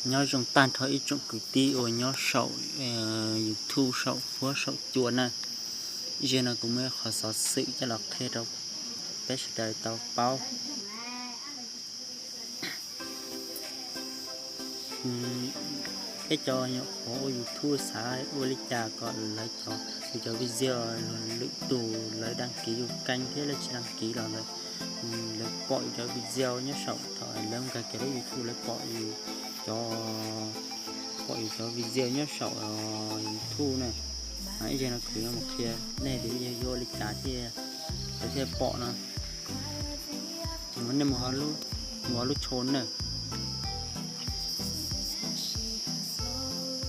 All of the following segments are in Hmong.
Nyob zoo tag nrho ib tsoom kwv tij uas nyob saum YouTube saum huab saum cua na. Ib zaug no kuv muaj ib qho xov xwm coj los qhia rau peb sawv daws tau paub. Peb cov nyuam qhuav ua YouTube xav ua li cas kom lawv cov, yus cov video lwm tus lawv đăng ký yus kênh thiab lawv tsis đăng ký los lawv, lawv pom yus cov video nyob saum thaum lawv nkag kiag lub YouTube lawv pom yus cov, pom yus cov video nyob saum YouTube na. Ib zaug no kuv yuav mus qhia nej tias yog yuav ua li cas thiaj, lawv thiaj pom no. Nej mus, mus lub tsho na.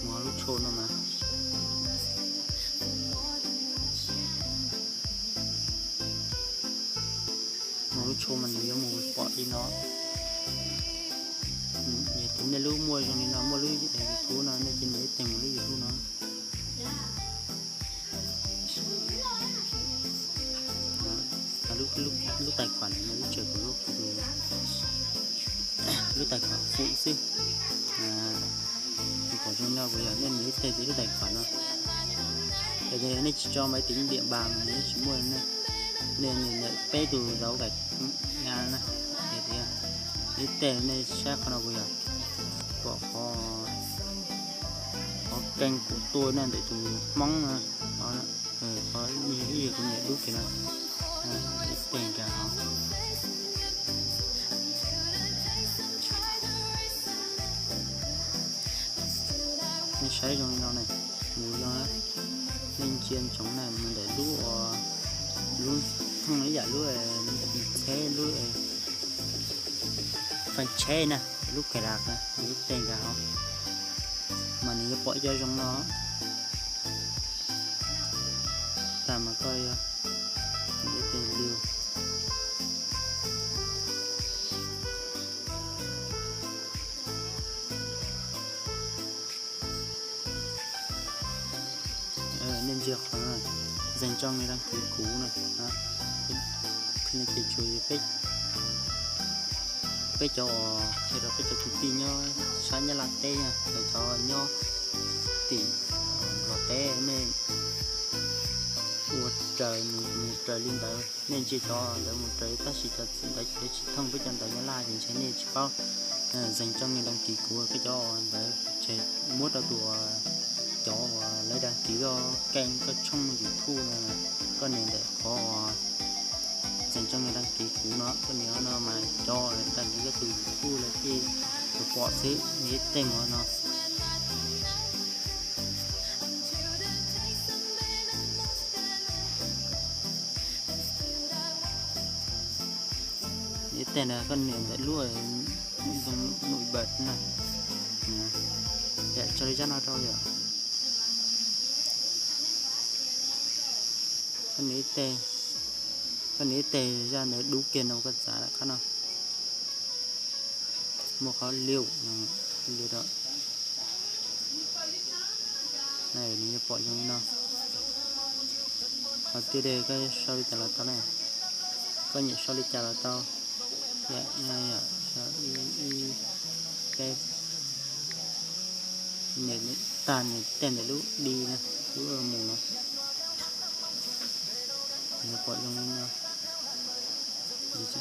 Mus lub tsho no mas, mus lub tsho mas nws yuav mus pom li no. Yog tias nej lub muaj zoo li no, muaj lub YouTube no nej cia li ib teg mus lub YouTube no. Lub tài khoản no lub tsev kuv lub, lub tài khoản phụ xwb. Kuv pom zoo no kuv yog nej mus ib teg lub tài khoản no. Yog tias nej tsis tso máy tính điện bàn mas nej tsis muaj, nej ntawm peb tus dấu gạch ngang na. Ib teg nej saib qhov no kuv yog pom qhov, qhov kênh của tôi na, ntawm tus Hmoob na, qhov ib yam kuv niam dub kiag no, ib teg nkag hauv. Nej saib zoo li no na, mus zoo, nej ntsia ntsoov na, mus ntawm lub, lub, ib yam lub tsheb, lub fais tsheb na, lub cài đặt na, ib teg nkag hauv mas nws yuav pom cov zoo no. Tas mas koj yuav ib teg liu. Nej ntsia qhov dành cho người đăng ký cũ na, ces tsuas yog peb cov, qhia rau peb cov kwv tij nyob sab Nyab Laj teb na, cov nyob tim Nplog teb nej ua raws, mus raws li ntawd, nej ntsia cov ntawd mus raws, tab sis cov ntawd ces tsis thooj peb cov ntawv Nyab Laj ces ntshe nej tsis paub. Dành cho người đăng ký cũ, peb cov ntawd ces muab rau tus, cov uas lawv đăng ký kênh, kênh, koj tshooj YouTube no, koj nias ntawm qhov dành cho người đăng ký cũ no, koj nias no mas cov đăng ký koj tus YouTube lawv thiaj pom xwb, nias ib teg mus no. Ib teg no koj nias ntawm lub nội dung nổi bật na, yam tso li zaj no rau yom. Koj nias ib teg, koj nias ib teg zaj ntawd dub kiag no koj txav lawm qab no. Muaj qhov liu, liu rau, nws yuav pom zoo li no. Qhov tiag tiag koj sau li cas los tau na, koj nyiam sau li cas los tau. Ib, ib, peb, nias tag nias teg ntawm lub di na, lub mus no, yuav pom zoo li no. Nws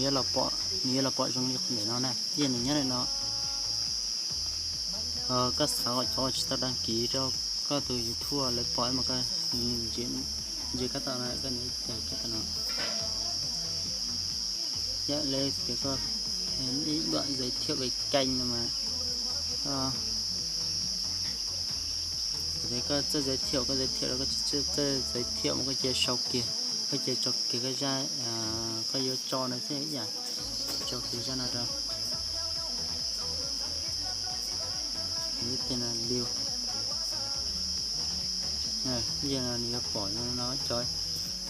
yuav los pom zoo li ntawm no na, ib yam nws nyob ntawm no. Koj xav kom cov tsis tau đăng ký rau koj tus YouTube lawv pom mas koj ntsia kab tom no, koj nias kab tom no. Yog li tias koj ib đoạn giới thiệu về kênh no mas, tias koj txawj giới thiệu, koj giới thiệu rau koj txawj giới thiệu mas koj cia sau kiag, koj cia tso kiag koj zaj, koj yuav tso no xwb ib yam, tso kiag zaj no rau. Ib teg no liu, Yog no nws yuav pom zoo no, cov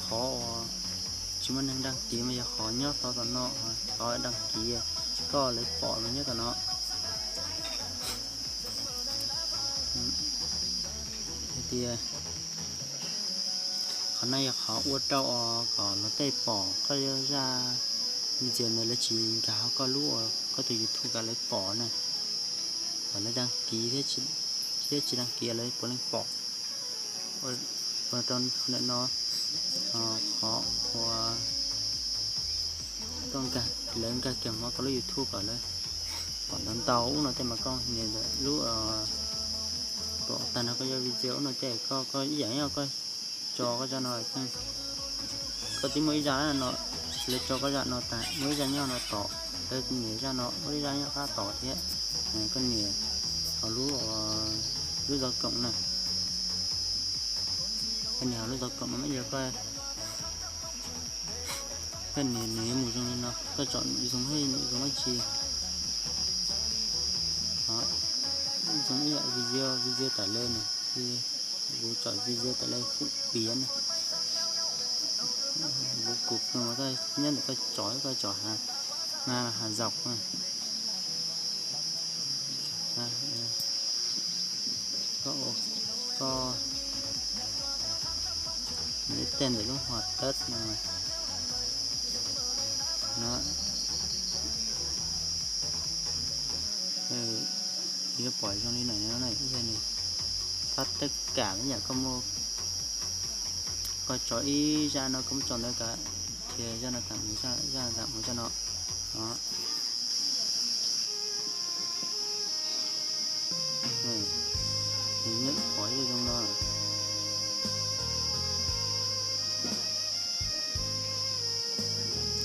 qhov uas tsis muaj neeg đăng ký mas yog qhov nyob tod tom no, qhov đăng ký koj lawv pom los nyob tom no. Hais tias qhov no yog qhov ua rau kom luag tej pom koj zaj video ntawd, lawv tsis nkag hauv koj lub, koj tus YouTube kom lawv pom na. Kom lawv đăng ký thiab tsis đăng ký lawv puav leej pom. Ua rau ntawm no, qhov uas lawv nkag kiag hauv koj lub YouTube kom lawv pom ntau ntau ub no tej mas koj nias lub, pom tag nrho koj zaj video ub no tej, koj ib yam yog koj tso koj zaj no, koj twb muaj ib zaj no, lawv tso koj zaj no tas, muaj ib zaj nyob no tom, lawv nias zaj no, muaj ib zaj nyob qab tom thiab. Koj nias hauv lub, lub zov koom na, koj nias hauv lub zov koom no mas yog koj, koj nias nws yuav mus zoo li no, koj tsom zoo, zoo dab tsi, zoo ib yam video, video tawm le nws, kuv tsom video tawm le Phúc Piến na. Kuv, kuv, koj nyob ntawm koj tsom, koj tsom Hà, Hà Dọc na. Koj, koj nias tej ntawm lub Hòa Tất no, no, yuav pom zoo li no na, ib yam li phát tất cả ib yam koj muaj, koj tso ib zaj no koj muab tso ntawd kav, ces zaj no tas mus, zaj no tas mus, zaj no. Nws nyob pom zoo zoo no.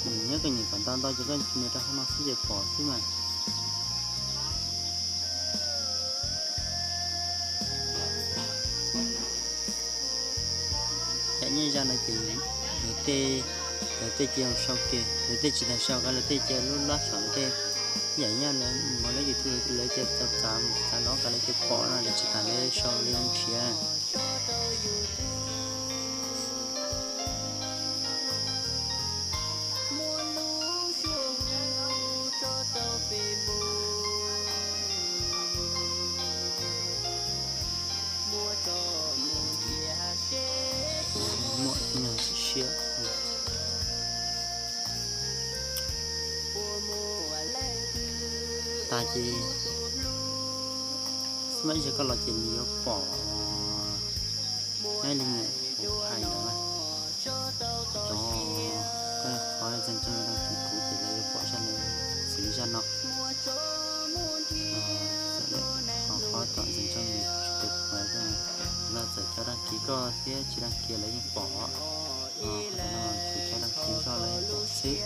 Nws nyob koj nias kom ntau ntau ces koj nias rau hauv no xwb ces pom xwb mas. Yam nyob zaj no ces lawv tej, lawv tej cia sau ke, lawv tej tsis tas sau kav, lawv tej cia lub lab saum lawv tej. Yam nyob lawv mus lawv YouTube lawv cia txav txav mus txav los kav lawv cia pom no lawv tsis tas lawv sau li nrhiav. Muaj ib nyuag tsis siab. Tas ces xwb mas ib zaug koj los ces nws yuav pom nyob li ntawm kuv hais ntawd na. Cov, koj qhov dần trong đăng ký kuv ces lawv yuav pom zaj no, xws li zaj no. Ho qhov tom dần trong YouTube no txawm cov đăng ký koj thiab tsis đăng ký lawv yeej pom. Qhov no tsuas cov đăng ký koj lawv yeej pom xwb.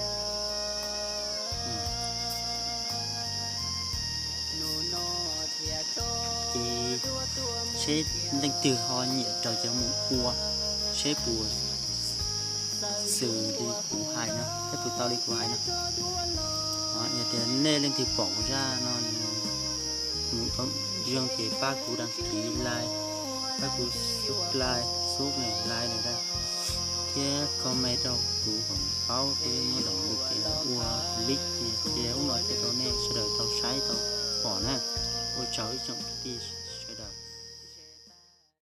Ces seb leej twg ho nyiam raws cov mus ua, seb puas xws li kuv hais no, seb puas tau li kuv hais no. Yog tias nej leej twg pom kuv zaj no, mus zoo ces pab kuv đăng ký, like, pab kuv subscribe, sub ne, like na, thiab comment rau kuv kom paub, kuv muab dam mus kev ua clip ces ua ub no thiab rau nej sawv daws tau saib tau pom na. Ua tsaug ib tsoom kwv tij.